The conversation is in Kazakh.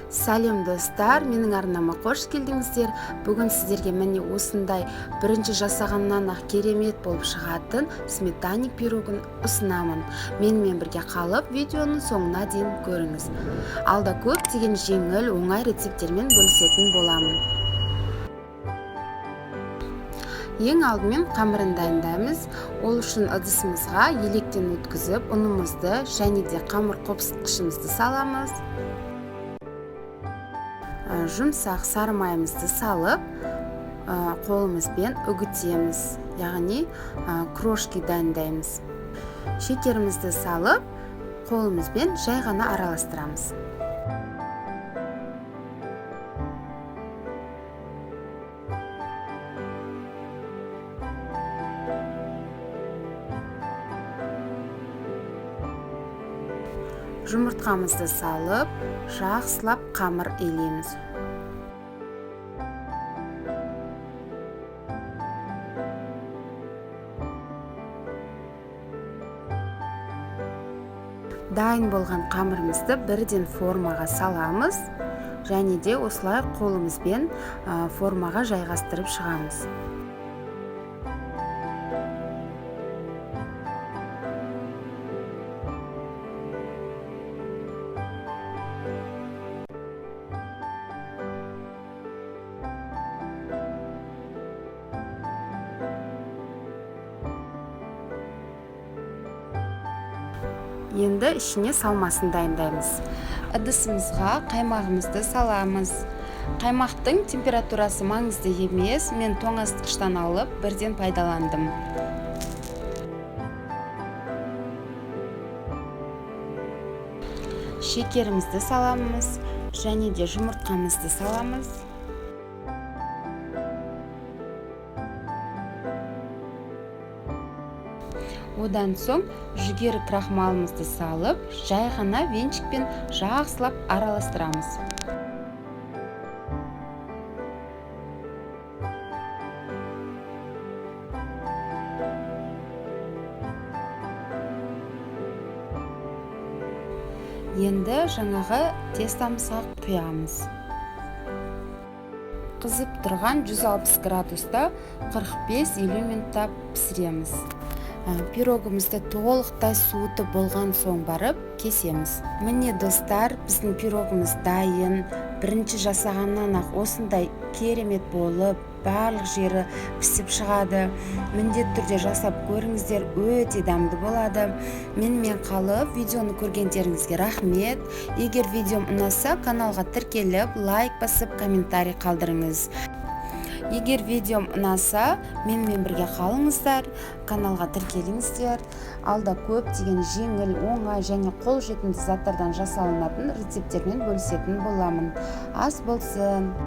Сәлем, достар! Менің арнама қош келдіңіздер. Бүгін сіздерге міне осындай бірінші жасағаннан ақ керемет болып шығатын сметанник пирогын ұсынамын. Менімен бірге қалып, видеоның соңына дейін көріңіз. Алда көптеген жеңіл, оңай рецепттермен бөлісетін боламын. Ең алдымен қамырын дайындаймыз. Ол үшін ыдысымызға електен өткізіп, ұнымызды және де қамыр қопсытқышымызды саламыз. Жұмсақ сары майымызды салып, қолымызбен үгітеміз, яғни крошки дайындаймыз. Шекерімізді салып, қолымызбен жай ғана араластырамыз. Жұмыртқамызды салып, жақсылап қамыр илейміз. Дайын болған қамырымызды бірден формаға саламыз және де осылай қолымызбен формаға жайғастырып шығамыз. Енді ішіне салмасын дайындаймыз. Ыдысымызға қаймағымызды саламыз. Қаймақтың температурасы маңызды емес, мен тоңазытқыштан алып бірден пайдаландым. Шекерімізді саламыз және де жұмыртқамызды саламыз. Одан соң жүгері крахмалымызды салып, жай ғана венчикпен жақсылап араластырамыз. Енді жаңағы тестамызға құямыз. Қызып тұрған 160 градуста 45-50 минутта пісіреміз. Пирогымызды толықтай суытып болған соң барып кесеміз. Міне, достар, біздің пирогымыз дайын. Бірінші жасағаннан ақ осындай керемет болып, барлық жері пісіп шығады. Міндетті түрде жасап көріңіздер, өте дәмді болады. Менімен қалып, видеоны көргендеріңізге рахмет. Егер видеом ұнаса, каналға тіркеліп, лайк басып, комментарий қалдырыңыз. Егер видеом ұнаса, менімен бірге қалыңыздар, каналға тіркеліңіздер. Алда көптеген жеңіл, оңай және қолжетімді заттардан жасалынатын рецепттермен бөлісетін боламын. Ас болсын!